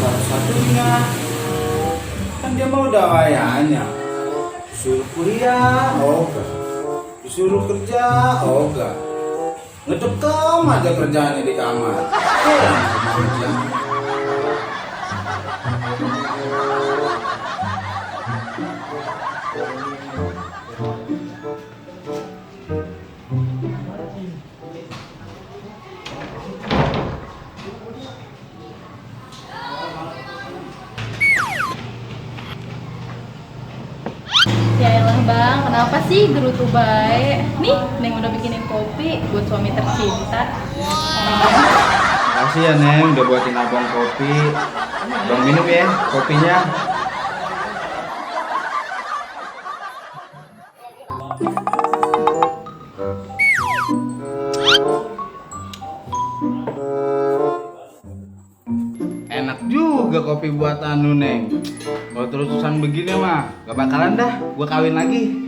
satu-satunya. Kan dia mau udah wayanya. Disuruh kuliah, oga. Disuruh kerja, oga. Ngedekam aja kerjaannya di kamar. Ya elah bang, kenapa sih gerutu baik? Nih, Neng udah bikinin kopi buat suami tercinta. Makasih ya Neng, udah buatin abang kopi. Bang minum ya kopinya. Enak juga kopi buatan lu Neng. Kalau terus-terusan begini mah gak bakalan dah gua kawin lagi.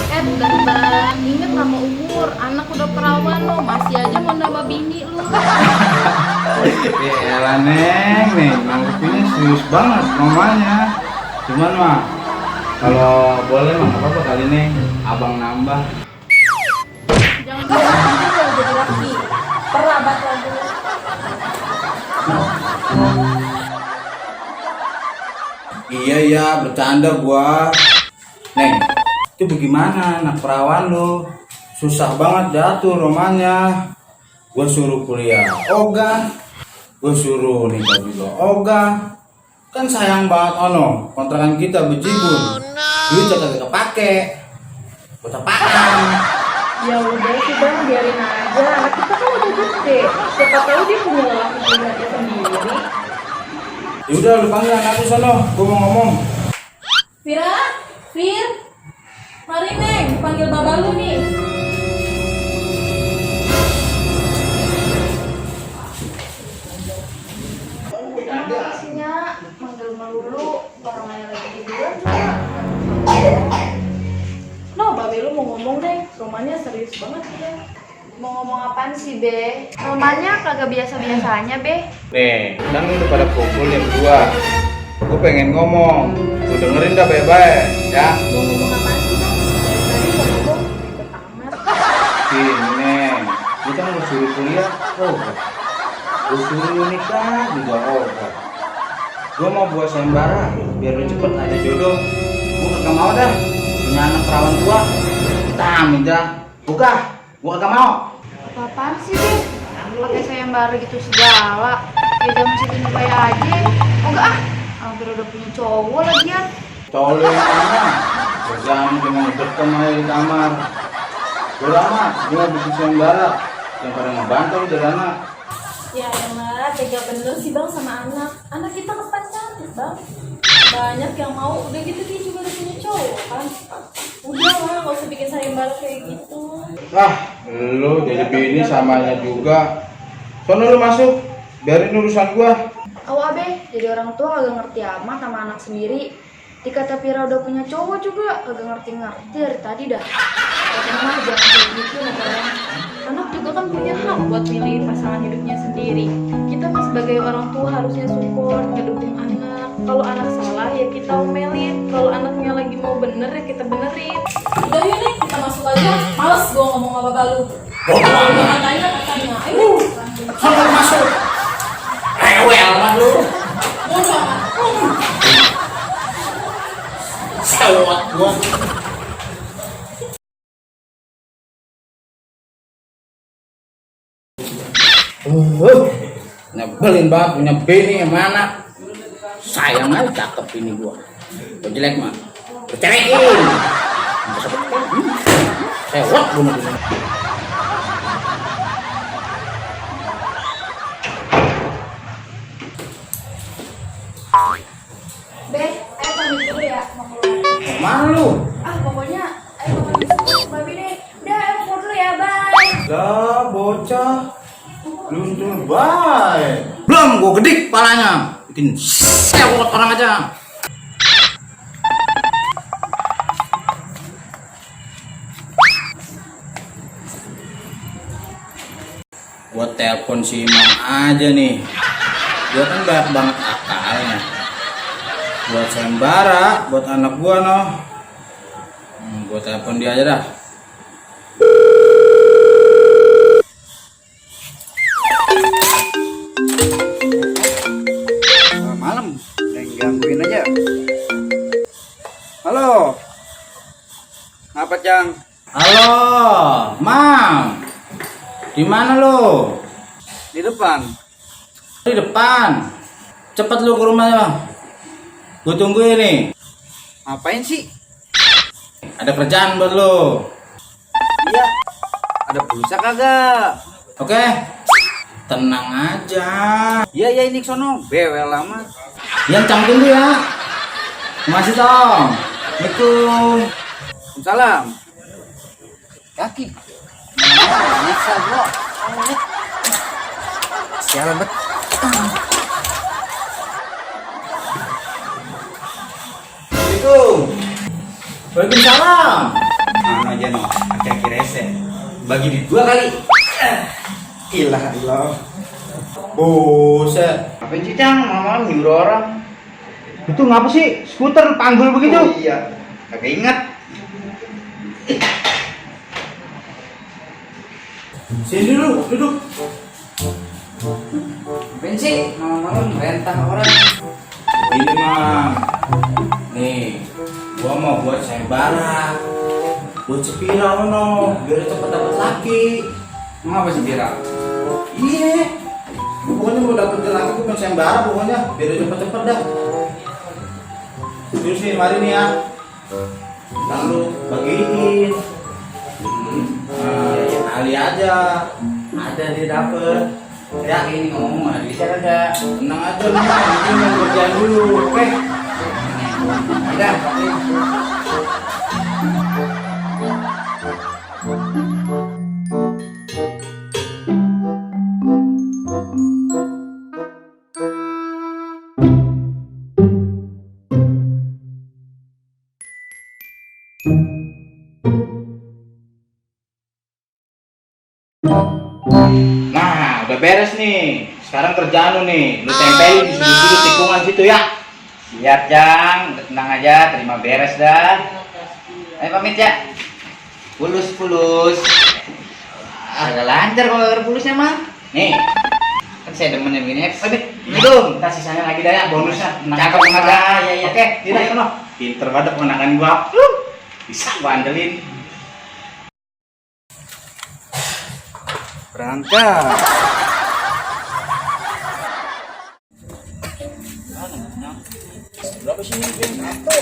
Udah bang, inget sama umur, anak udah perawan lo, masih aja mau nambah bini lu. Ya elah Neng, nanggepinnya serius banget mamanya. Cuman mah kalau boleh mah gak apa-apa kali Neng, abang nambah. Jangan bilang kalau jadi laki, perabat lagi. Iya bercanda gua. Neng, itu bagaimana anak perawan lu? Susah banget jatuh romanya. Gua suruh kuliah ogah, gua suruh nikah juga ogah. Kan sayang banget ono, kontrakan kita bejibun. Duitnya kagak kepake. Buat apaan? Ya udah sih bang, biarin aja, anak kita kan udah gede. Siapa tahu dia punya lelaki pilihannya sendiri. Ya udah lu panggil anakku sono, gua mau ngomong. Fira, Fir, mari Neng, panggil baba lu nih. Kenapa sihnya manggil melulu, orang lain lagi tiduran juga. No, babe lu mau ngomong deh, rumahnya serius banget ya. Mau ngomong apaan sih, Be? Rumahnya kagak biasa-biasanya, Be. Nih, kan lu udah pada kumpul nih berdua. Gua pengen ngomong, lu dengerin dah baik-baik ya. Mau ngomong apaan sih, Bang? Dari tadi mau ngomong, ribet amat. Gini Neng, lu kan lu suruh kuliah, lu suruh nikah juga gua mau buat sayembara biar lu cepet ada jodoh. Gua kagak mau dah punya anak perawan tua. Kita amin dah. Buka, gua kagak mau. Apaan sih, Be? Pakai sayembara gitu segala. Ya jam segini kayak aja. Oh enggak ah, hampir udah punya cowok lagian. Colin mana? Kerjaan cuma ngedekam aja di kamar. Udah amat, gua mau bikin sayembara yang pada ngebantah jadi anak. Ya elah, tega bener sih bang sama anak. Anak kita kan cantik bang. Banyak yang mau, udah gitu dia juga udah punya cowok kan. Udah lah, gak usah bikin sayembara kayak gitu. Lu jadi bini samanya juga. Sono lu masuk, biarin urusan gua. Awas Abe, jadi orang tua kagak ngerti amat sama anak sendiri. Dikata Pira udah punya cowok juga kagak ngerti-ngerti dari tadi dah. Katanya mah jangan kayak gitu negara. Anak juga kan punya hak buat milih pasangan hidupnya sendiri. Kita mah sebagai orang tua harusnya support, ngedukung anak. Kalau anak salah ya kita omelin. Kalau anaknya lagi mau bener ya kita benerin. Udah yuk nih, kita masuk aja. Males gua ngomong sama bapak lu. Katanya. Ayo. Sono lu masuk. Rewel lah lu. Udah. Sewot gua. Nyebelin banget punya bini yang mana. Sayang aja cakep ini gua. Gua jelek mah bercerekin. Sewot bunuh diri. Be, ayo pamit dulu ya, mau keluar. Mana lu? Pokoknya ayo pamit dulu, babi deh. Udah, ayo keluar dulu ya, bye. Dah bocah. Luntur baik. Belum gua gedik palanya. Bikin sewot orang aja. Gua telepon si Imam aja nih. Dia kan banyak banget akalnya. Buat sayembara, buat anak gua noh. Gua telepon dia aja dah. Malam, yang gangguin aja. Halo. Apa, Cang? Halo, Mam. Di mana lo? Di depan. Di depan. Cepat lu ke rumahnya. Gue tunggu ini. Ngapain sih? Ada kerjaan buat lo. Iya. Ada pulsa kagak? Oke? Tenang aja. Iya, ini sono. Bewel lama. Yang Cang tunggu ya. Masih Tom. Assalamualaikum. Salam. Kaki. Bisa gua. Sialan bet. Assalamualaikum. Waalaikumsalam. Mana aja no, aki-aki rese. Bagi di dua kali. Ilah ilah. Buset. Apa sih, Cang? Malam-malam nyuruh orang. Itu ngapa sih? Skuter panggul begitu? Oh, iya. Kagak ingat. Sini dulu, duduk. Apaan sih? Malam-malam rentang orang. Ini Mam. Nih, gua mau buat sayembara. Buat Cepira no, biar cepet dapet laki. Emang apa sih, Bira? Iya. Pokoknya mau dapet laki gua main sayembara pokoknya, biar cepet-cepet dah. Terus nih, mari nih ya. Lalu bagiin. Kali aja. Ada dia dapet. Ya, ini ngomong mah bicara ada. Tenang aja nih, ini mau kerjaan dulu, oke? Ada. Nah, udah beres nih. Sekarang kerjaan lu nih. Lu tempelin di sudut-sudut tikungan situ ya. Siap, Cang. Udah tenang aja, terima beres dah. Ayo pamit ya. Pulus. Agak lancar kalau ada pulusnya mah. Nih. Kan saya demen yang gini. Pamit. Belum. Kita sisanya lagi dah ya, bonusnya. Cakep banget dah. Iya. Oke, tidak ya, noh. Pinter banget keponakan gua. Bisa gua andelin. Berangkat. Berapa sih ini?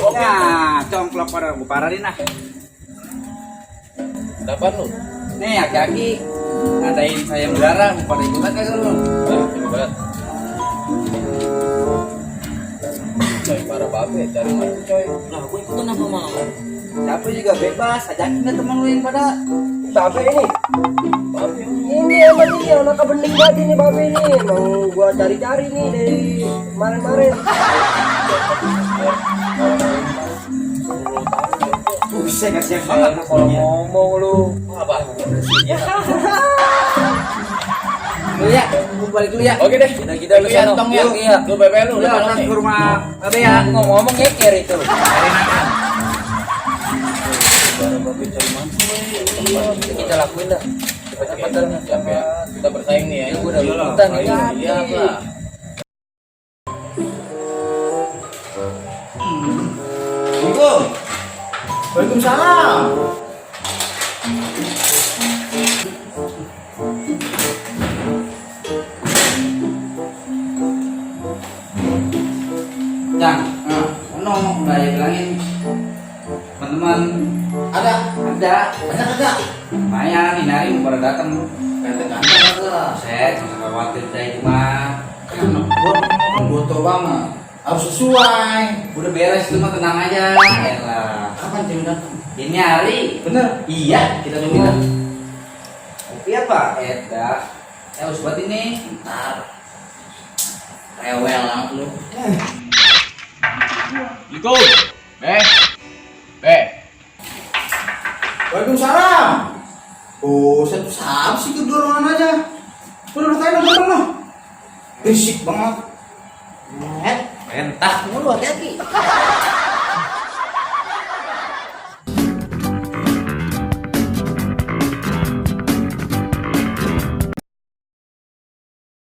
Nah, congklok pada gue parahin ah. Dapat lu. Nih, aki-aki ngadain saya berdarah, mau pada ikutan kagak lu? Coba lihat. Coy, para babe, cari mati coy. Nah, gue ikutan apa mau? Siapa juga bebas, ajakin deh temen lu yang pada Babe ini, Babe. ini emang ini anak bening banget ini babe ini. Mau gua cari-cari nih dari kemarin-kemarin. Buset, kasihan banget Kalau ngomong lu, Apa? Lu ya, gue balik dulu ya. Oke deh. kita lu Lu sana. ganteng ya. Iya. Lu bebe lu Udah, udah atas nih. ke rumah Babe ya. Ngomong ngeker itu. Cari makan. Kita lakuin dah. Cepet-cepet dah. Siap ya. Kita bersaing nih ya. Ya, gua udah Iyalah, ikutan nih. bersaing. Iya, Pak. Assalamualaikum. Waalaikumsalam. Cang, udah ya bilangin teman-teman Ada. banyak ada lumayan ini hari mau pada datang Ganteng-ganteng ada. saya jangan khawatir saya itu mah Kan gua tau banget. Harus sesuai. udah beres itu mah tenang aja elah Kapan jam datang? ini hari Bener. iya Kita tunggu dah. kopi apa Eda saya harus buat ini ntar rewel banget lu Assalamualaikum. Waalaikumsalam. Oh, satu siapa sih kedorongan aja. Udah lu kayak nomor. Berisik banget. Pentas mulu hati-hati.